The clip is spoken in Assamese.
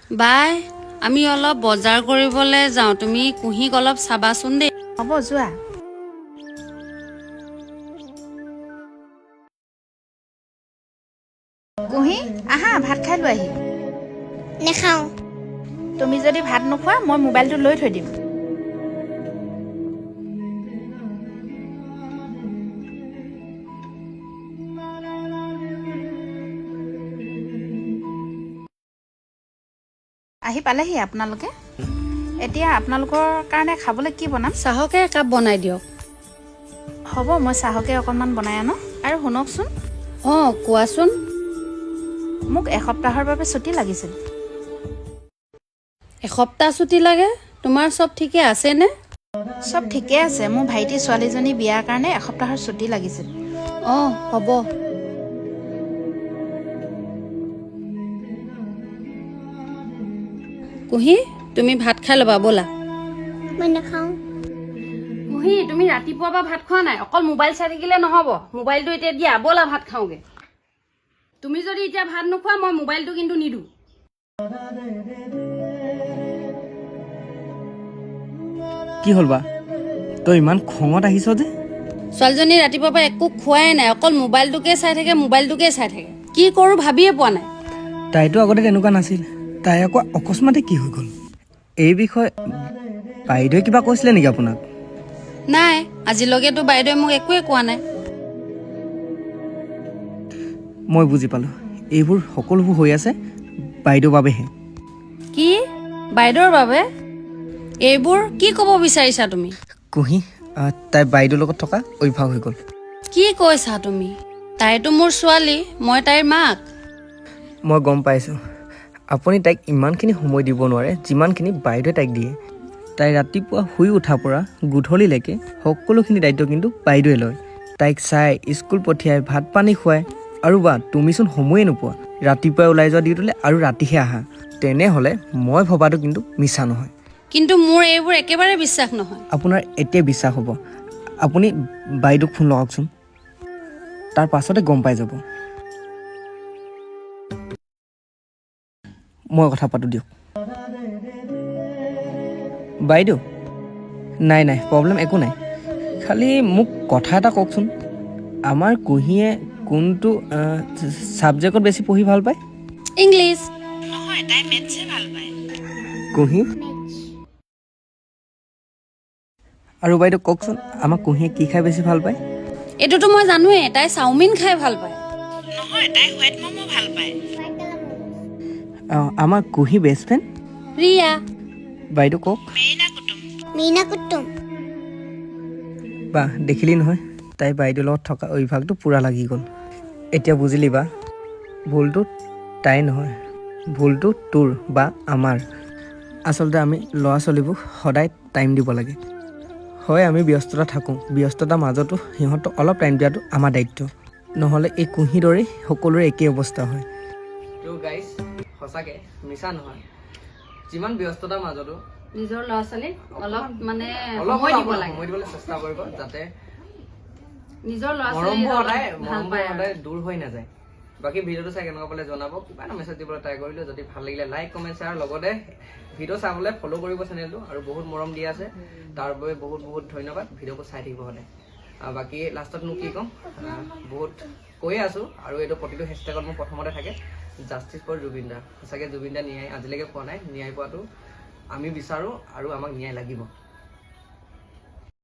বাই, আমি অলপ বজাৰ কৰিবলৈ যাওঁ, তুমি কুঁহিক অলপ চাবাচোন দেই। হ'ব, যোৱা। কুঁহি, আহা, ভাত খাই লোৱাহি। নাখাওঁ। তুমি যদি ভাত নোখোৱা, মই মোবাইলটো লৈ থৈ দিম। আহি পালেহি আপোনালোকে। এতিয়া আপোনালোকৰ কাৰণে খাবলৈ কি বনাম? চাহকে একাপ বনাই দিয়ক। হ'ব, মই চাহকে অকণমান বনাই আনো। আৰু শুনকচোন। অঁ, কোৱাচোন। মোক এসপ্তাহৰ বাবে ছুটি লাগিছিল। এসপ্তাহ ছুটি লাগে? তোমাৰ চব ঠিকে আছেনে? চব ঠিকে আছে। মোৰ ভাইটিৰ ছোৱালীজনী বিয়াৰ কাৰণে এসপ্তাহৰ ছুটি লাগিছিল। অঁ, হ'ব। কুঁহি, তুমি ভাত খাই ল'বা, ব'লা। মই নাখাওঁ। কুঁহি, তুমি ৰাতিপুৱাৰ পৰা ভাত খোৱা নাই। অকল মোবাইল চাই থাকিলে নহ'ব। মোবাইলটো এতিয়া দিয়া, ব'লা ভাত খাওঁগে। তুমি যদি এতিয়া ভাত নোখোৱা, মই মোবাইলটো কিন্তু নিদিওঁ। কি হ'ল বা, তই ইমান খঙত আহিছ যে? ছোৱালীজনী ৰাতিপুৱাৰ পৰা একো খোৱাই নাই, অকল মোবাইলটোকে চাই থাকে, মোবাইলটোকে চাই থাকে। কি কৰোঁ ভাবিয়ে পোৱা নাই। তাইতো আগতে তেনেকুৱা নাছিল। তাই আকৌ অকস্মাতে কি হৈ গ'ল? এই বিষয়ে বাইদেৱে কিবা কৈছিলে নেকি আপোনাক? নাই, আজিলৈকেতো বাইদেৱে মোক একোৱে কোৱা নাই। মই বুজি পালোঁ, এইবোৰ সকলোবোৰ হৈ আছে বাইদেউৰ বাবেহে। কি? বাইদেউৰ বাবে? এইবোৰ কি ক'ব বিচাৰিছা তুমি? কুঁহি, তাই বাইদেউৰ লগত থকা অভ্যাস হৈ গ'ল। কি কৈছা তুমি? তাইতো মোৰ ছোৱালী, মই তাইৰ মাক। মই গম পাইছোঁ, আপুনি তাইক ইমানখিনি সময় দিব নোৱাৰে যিমানখিনি বাইদেৱে তাইক দিয়ে। তাই ৰাতিপুৱা শুই উঠাৰ পৰা গধূলিলৈকে সকলোখিনি দায়িত্ব কিন্তু বাইদেৱে লয়। তাইক চাই, স্কুল পঠিয়াই, ভাত পানী খুৱায়। আৰু বা তুমিচোন সময়ে নোপোৱা। ৰাতিপুৱাই ওলাই যোৱা ডিউটিলৈ আৰু ৰাতিহে আহা। তেনেহ'লে মই ভবাটো কিন্তু মিছা নহয়। কিন্তু মোৰ এইবোৰ একেবাৰে বিশ্বাস নহয়। আপোনাৰ এতিয়া বিশ্বাস হ'ব। আপুনি বাইদেউক ফোন লগাওকচোন, তাৰ পাছতে গম পাই যাব। মই কথা পাতোঁ দিয়ক। বাইদেউ, নাই নাই, প্ৰব্লেম একো নাই। খালি মোক কথা এটা কওকচোন, আমাৰ কুঁহিয়ে কোনটো ছাবজেক্টত বেছি পঢ়ি ভাল পায়? ইংলিছ। নহয়, তাই মেথছহে ভাল পায়। কুঁহি? আৰু বাইদেউ কওকচোন, আমাৰ কুঁহিয়ে কি খাই বেছি ভাল পায়? এইটোতো মই জানোৱেই, তাই চাওমিন খাই ভাল পায়। নহয়, তাই হোৱাইট ম'ম' ভাল পায়। অঁ, আমাৰ কুঁহি বেষ্ট ফ্ৰেণ্ড? ৰিয়া। বাইদেউ কওক। মেৰিনা কুটুম। মীনা কুটুম। বা দেখিলি নহয়, তাই বাইদেউৰ লগত থকা অভ্যাসটো পূৰা লাগি গ'ল। এতিয়া বুজিলি বা, ভুলটো তাই নহয়, ভুলটো তোৰ বা আমাৰ। আচলতে আমি ল'ৰা ছোৱালীবোৰ সদায় টাইম দিব লাগে। হয়, আমি ব্যস্ততা থাকোঁ, ব্যস্ততাৰ মাজতো সিহঁতক অলপ টাইম দিয়াটো আমাৰ দায়িত্ব। নহ'লে এই কুঁহিৰ দৰেই সকলোৰে একেই অৱস্থা হয়। তো গাইজ, সঁচাকৈ মিছা নহয়, যিমান ব্যস্ততাৰ মাজতো নিজৰ ল'ৰা ছোৱালীক অলপ মানে অলপ সময় দিব লাগে। সময় দিবলৈ চেষ্টা কৰিব, যাতে নিজৰ ল'ৰা ছোৱালী মৰমবোৰ সদায় ভাল মৰমবোৰ পায় আৰু। সদায় দূৰ হৈ নাযায়। বাকী ভিডিঅ'টো চাই কেনেকুৱা পালে জনাব। কিবা এটা মেছেজ দিবলৈ ট্ৰাই কৰিলোঁ। যদি ভাল লাগিলে লাইক, কমেণ্ট, শ্বেয়াৰ, লগতে ভিডিঅ' চাবলৈ ফ'ল' কৰিব চেনেলটো। আৰু বহুত মৰম দি আছে, তাৰ বাবে বহুত বহুত ধন্যবাদ। ভিডিঅ'বোৰ চাই থাকিব সদায়। আৰু বাকী লাষ্টতনো কি ক'ম, বহুত কৈয়ে আছোঁ আৰু এইটো প্ৰতিটো হেছটেগত মোৰ প্ৰথমতে থাকে, জাষ্টিছ ফৰ জুবিন দা। সঁচাকৈ জুবিন দা ন্যায় আজিলৈকে পোৱা নাই। ন্যায় পোৱাটো আমি বিচাৰোঁ আৰু আমাক ন্যায় লাগিব।